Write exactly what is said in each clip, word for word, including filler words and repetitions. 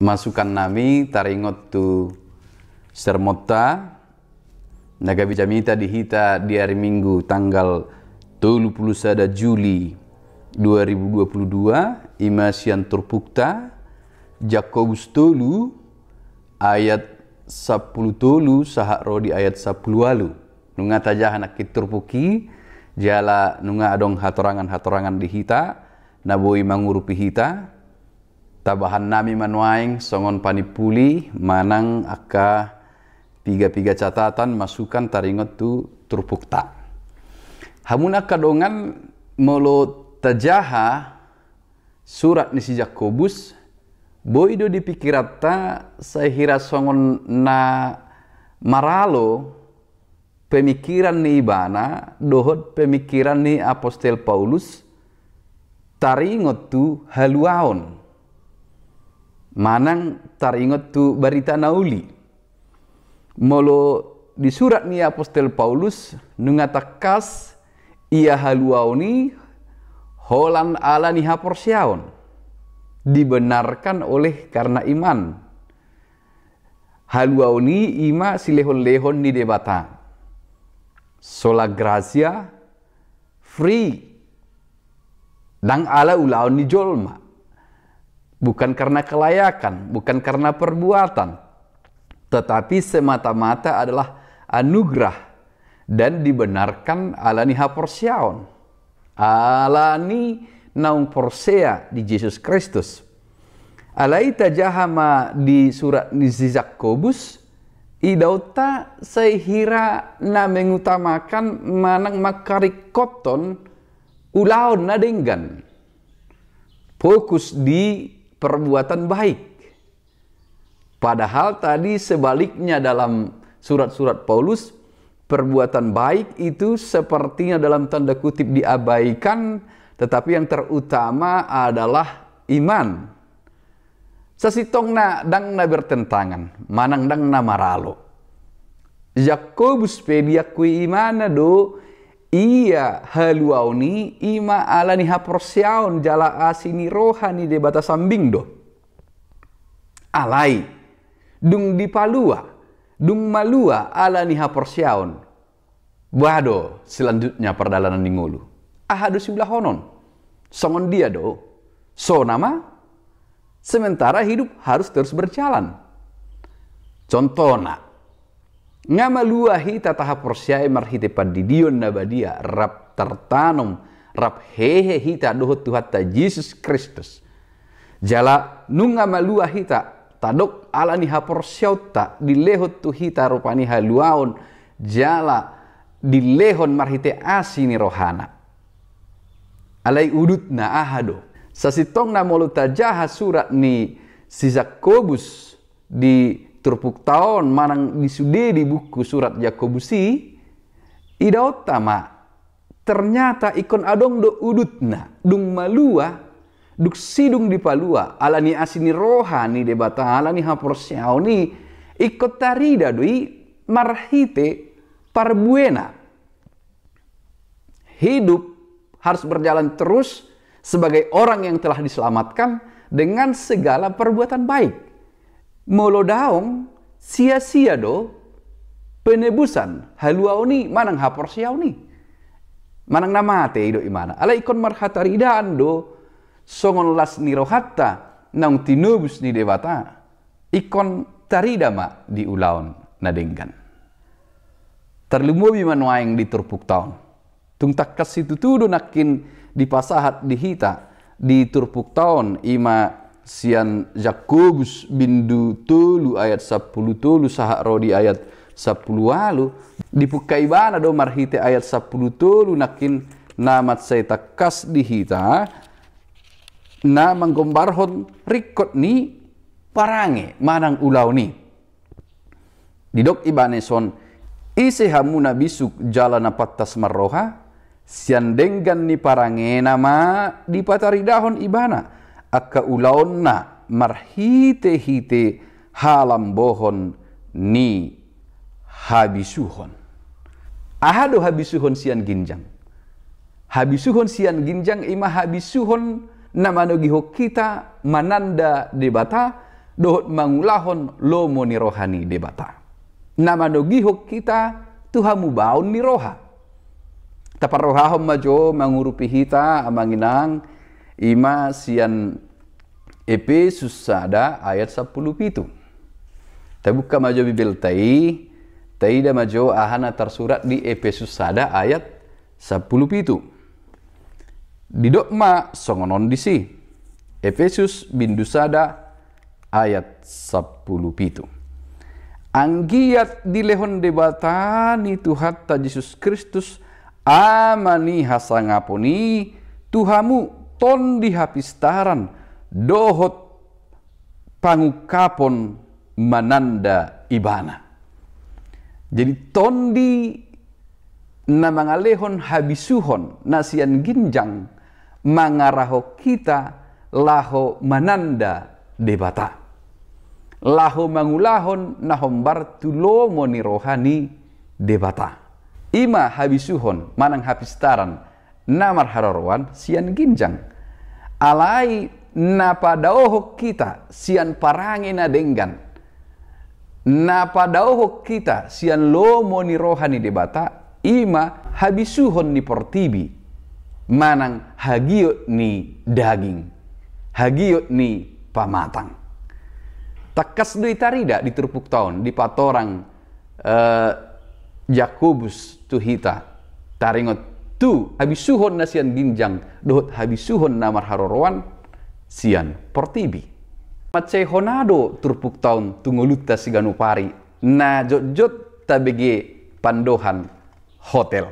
Masukan nami taringot tu sermonta na gabe jamita di hita di ari Minggu tanggal tolu pulu sada Juli dua ribu dua pulu dua, ima sian turpukta Jakobus tolu ayat sampulu tolu sahat ro di ayat sampulu ualu. Nunga tajaha nangkin turpuk i, jala nunga adong hatorangan-hatorangan di hita na boi mangurupi hita. Tabahan nami ma nuaeng songon panimpuli manang angka piga-piga catatan masukan taringot tu turpukta. Hamu angka dongan, molo tajaha surat ni si Jakobus, boi do di pikiranta sai hira songon na maralo pemikiran ni ibana dohot pemikiran ni apostel Paulus taringot tu haluaon manang taringot tu barita na uli. Molo di surat ni apostel Paulus, nunga tangkas ia haluaon i holan ala ni haporseaon, dibenarkan oleh karena iman. Haluaon i ima silehon-lehon ni Debata. Sola gratia, free. Ndang ala ulaon ni jolma. Bukan karena kelayakan, bukan karena perbuatan, tetapi semata-mata adalah anugerah dan dibenarkan ala ni haporseaon. Ala ni naung porsea di Jesus Kristus. Alai tajaha ma di surat ni si Jakobus, idaonta sai hira na mengutamakan manang mangkaringkothon ulaon na denggan. Fokus di perbuatan baik. Padahal tadi sebaliknya dalam surat-surat Paulus, perbuatan baik itu sepertinya dalam tanda kutip diabaikan, tetapi yang terutama adalah iman. Sasintongna ndang na bertentangan, manang ndang na maralo. Jakobus pe diakui imana do, ia haluaon i ima ala ni haporseaon jala asi ni roha ni Debata sambing do. Alai, dung dipalua, dung malua ala ni haporseaon, boha do selanjutnya pardalanan ni ngolu? Aha do siulahonon? Songon dia do? Sona ma? Sementara hidup harus terus berjalan. Contohna, nga malua hita tahaporseai marhite pandidion na badia, rap tartanom, rap hehe hita dohot Tuhanta Jesus Kristus. Jala nunga malua hita tadok ala ni haporseaonta dilehon tu hita rupani haluaon jala dilehon marhite asi ni rohana. Alai udutna aha do? Sasintongna molo tajaha surat ni si Jakobus di turpukta on manang di sude di buku surat Jakobus i, idaonta ma ternyata ingkon adong do udutna, dung malua, dung sidung dipalua ala ni asi ni roha ni Debata ala ni haporseaon i, ingkon tarida do i marhite parbuena. Hidup harus berjalan terus sebagai orang yang telah diselamatkan dengan segala perbuatan baik. Molo daong, sia-sia do penebusan haluaon i manang haporseaon i. Manang na mate i do imana. Alai ingkon marhataridaan do songon las ni rohanta naung tinobus ni Debata. Ingkon tarida ma di ulaon na denggan. Tarlumobi ma nuaeng di turpukta on. Tung tangkas situtu do nangkin dipasahat di hita di turpukta on, ima sian Jakobus bindu tolu ayat sampulu tolu sahat ro di ayat sampulu ualu. Dipungka ibana do marhite ayat sampulu tolu nangkin na mansai tangkas di hita na manggombarhon ringkot ni parange manang ulaon i. Didok ibana dison, ise hamu na bisuk jala na pantas marroha? Sian denggan ni parangena ma dipataridahon ibana angka ulaonna marhite-hite halambohon ni habisuhon. Aha do habisuhon sian ginjang? Habisuhon sian ginjang ima habisuhon na manogihon hita mananda Debata, dohot mangulahon lomo ni roha ni Debata. Na manogihon hita tu hamubaon ni roha. Taparrohahon ma jo mangurupi hita, amang inang, i ma sian Epesus sada ayat sampulu pitu. Tabuka ma jo Bibelta i, taida ma jo aha na tarsurat di Epesus sada ayat sampulu pitu. Didok ma songon on disi. Epesus bindu sada ayat sampulu pitu. Anggiat dilehon Debata ni Tuhanta Jesus Kristus, Ama ni hasangapon i, tu hamu tondi hapistaran dohot pangungkapon mananda Ibana. Jadi tondi na mangalehon habisuhon na sian ginjang mangarahon hita laho mananda Debata, laho mangulahon na hombar tu lomo ni roha ni Debata. I ma habisuhon manang hapistaran na marharoroan sian ginjang. Alai na padaohon hita sian parange na denggan, na padaohon hita sian lomo ni roha ni Debata, i ma habisuhon ni portibi, manang hagiot ni daging, hagiot ni pamatang. Tangkas do i tarida di turpukta on, dipatorang eh, Jakobus tu hita, taringot tu habisuhon na sian ginjang dohot habisuhon na marharoroan sian portibi. Mansai hona do turpukta on tu ngolunta siganup ari, na jotjot tabege pandohan hotel.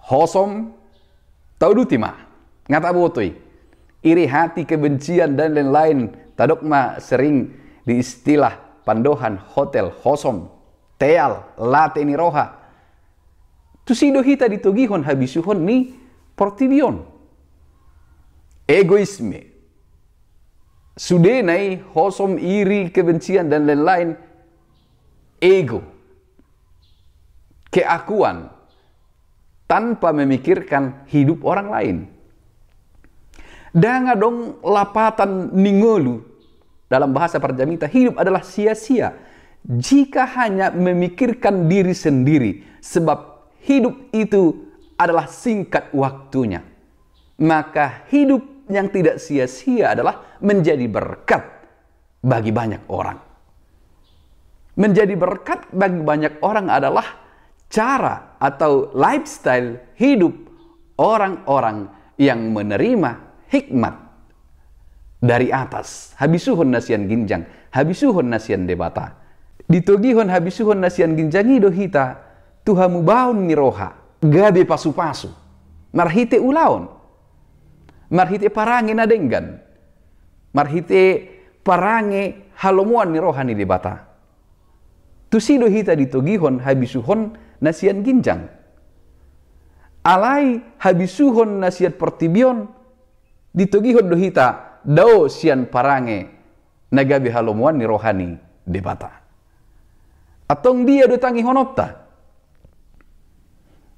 Hosom, tauduti ma, nga taboto i. Iri hati, kebencian, dan lain-lain, tadok ma sering diistilah pandohan hotel, hosom, teal, late ni roha. Tusi do hita ditogihon habisuhon ni portibi on. Egoisme. Sudena i, hosom, iri, kebencian, dan lain-lain. Ego. Keakuan. Tanpa memikirkan hidup orang lain. Ndang adong lapatan ni ngolu, dalam bahasa parjamita, hidup adalah sia-sia jika hanya memikirkan diri sendiri, sebab hidup itu adalah singkat waktunya. Maka hidup yang tidak sia-sia adalah menjadi berkat bagi banyak orang. Menjadi berkat bagi banyak orang adalah cara atau lifestyle hidup orang-orang yang menerima hikmat dari atas, habisuhon na sian ginjang, habisuhon na sian Debata. Ditogihon habisuhon na sian ginjang i do hita tu hamubaon ni roha, gabe pasu-pasu, marhite ulaon, marhite parange na denggan, marhite parange halomoan ni roha ni Debata. Tusi do hita ditogihon habisuhon na sian ginjang. Alai habisuhon na sian portibi on ditogihon do hita dao sian parange na gabe halomoan ni roha ni Debata. Antong dia do tangihononta?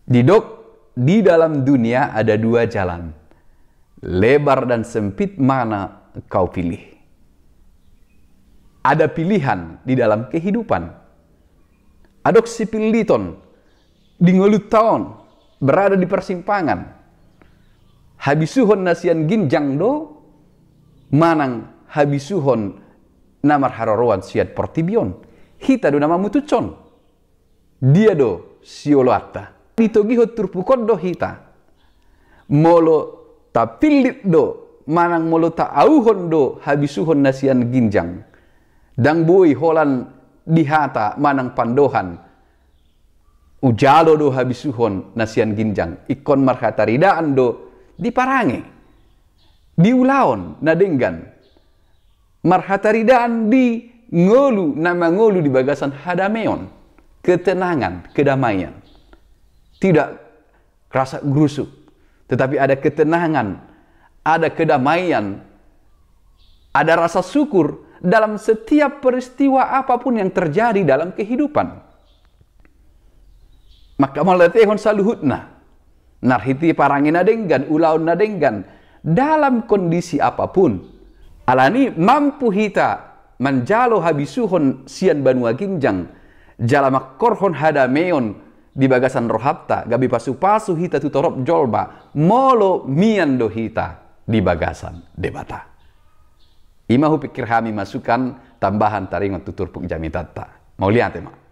Didok, di dalam dunia ada dua jalan. Lebar dan sempit, mana kau pilih? Ada pilihan di dalam kehidupan. Adong sipilliton di ngolunta on, berada di persimpangan. Habisuhon na sian ginjang do, manang habisuhon na marharoroan sian portibi on. Hita do na mamutushon. Dia do sioloanta? Ditogihon turpuk on do hita. Molo tapillit do, manang molo taauhon do habisuhon na sian ginjang, ndang boi holan di hata manang pandohan, ujalo do habisuhon na sian ginjang, ingkon marhataridaan do di parange, di ulaon na denggan. Marhataridaan di ngolu na mangolu di bagasan hadameon, ketenangan, kedamaian. Tidak rasa gerusuk, tetapi ada ketenangan, ada kedamaian, ada rasa syukur dalam setiap peristiwa apapun yang terjadi dalam kehidupan. Maka malatehon saluhutna, marhite parange na denggan, ulaon na denggan, dalam kondisi apapun. Alani mampu hita manjalo habisuhon sian banua ginjang, jala mangkorhon hadameon di bagasan rohanta, gabe pasupasu hita tu torop jolma, molo mian do hita di bagasan Debata. I ma hupikir hami masukan tambahan taringot tu turpuk jamitanta. Mauliate ma.